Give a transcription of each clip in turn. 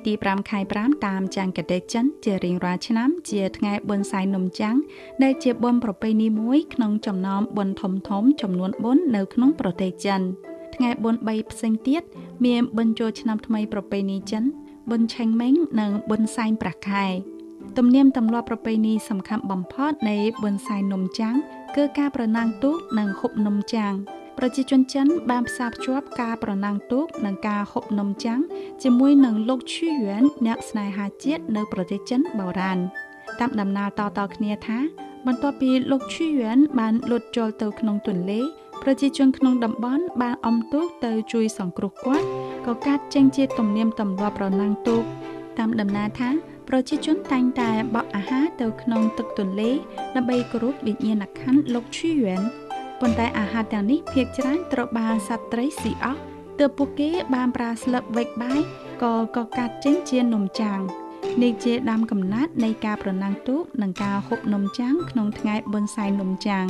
ទី5ខែ5តាមចង្កទេសចិនជារៀងរាល់ឆ្នាំជាថ្ងៃបុណ្យសែននំចាំងដែលជាបុណ្យប្រពៃណីមួយក្នុងចំណោមបុណ្យធំៗចំនួន4នៅក្នុងប្រទេសចិនថ្ងៃបុណ្យ3ផ្សេងទៀតមានបុណ្យចូលឆ្នាំថ្មីប្រពៃណីចិនបុណ្យឆេងម៉េងនិងបុណ្យសែនប្រាក់ខែទំនៀមទម្លាប់ប្រពៃណីសំខាន់បំផុតនៃបុណ្យសែននំចាំងគឺការប្រណាំងទូកនិងហូបនំចាំងប្រជាជនចិនបានផ្សារភ្ជាប់ការប្រណាំងទូកនិងការហូបនំចាំងជាមួយនឹងលោកឈូយួនអ្នកស្នេហាជាតិនៅប្រទេសចិនបុរាណតាមដំណើរតៗគ្នាថាបន្ទាប់ពីលោកឈូយួនបានលូតចូលទៅក្នុងទន្លេប្រជាជនក្នុងតំបន់បានអុំទូកទៅជួយសង្គ្រោះគាត់ក៏កាត់ចេញជាទំនៀមទម្លាប់ប្រណាំងទូកតាមដំណើរថាប្រជាជនតែងតែបក់អាហារទៅក្នុងទឹកទន្លេដើម្បីគោរពវិញ្ញាណក្ខន្ធលោកឈូយួនប៉ុន្តែអាហារទាំងនេះភាគច្រើនត្រូវបានសត្វត្រីស៊ីអស់ទើបពួកគេបានប្រើស្លឹកវែកបាយក៏កាត់ចេញជានំចាំងនេះជាដើមកំណត់នៃការប្រណាំងទូកនិងការហូបនំចាំងក្នុងថ្ងៃបុណ្យសែននំចាំង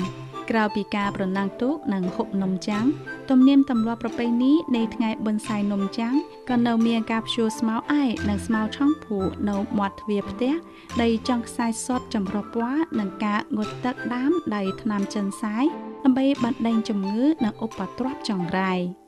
ក្រៅពីការប្រណាំងទូកនិងហូបនំចាំងទំនៀមទម្លាប់ប្រពៃណីនៃថ្ងៃបុណ្យសែននំចាំងក៏នៅមានការព្យួរស្មៅឯកនិងស្មៅឆុងភូនៅមាត់ទ្វារផ្ទះដែលចង់ខ្សែសតចម្រុះពណ៌និងការងូតទឹកដាំដោយថ្នាំចិនសាយដើម្បីបណ្ដេញជំងឺនិងឧបទ្រពចង្រៃ។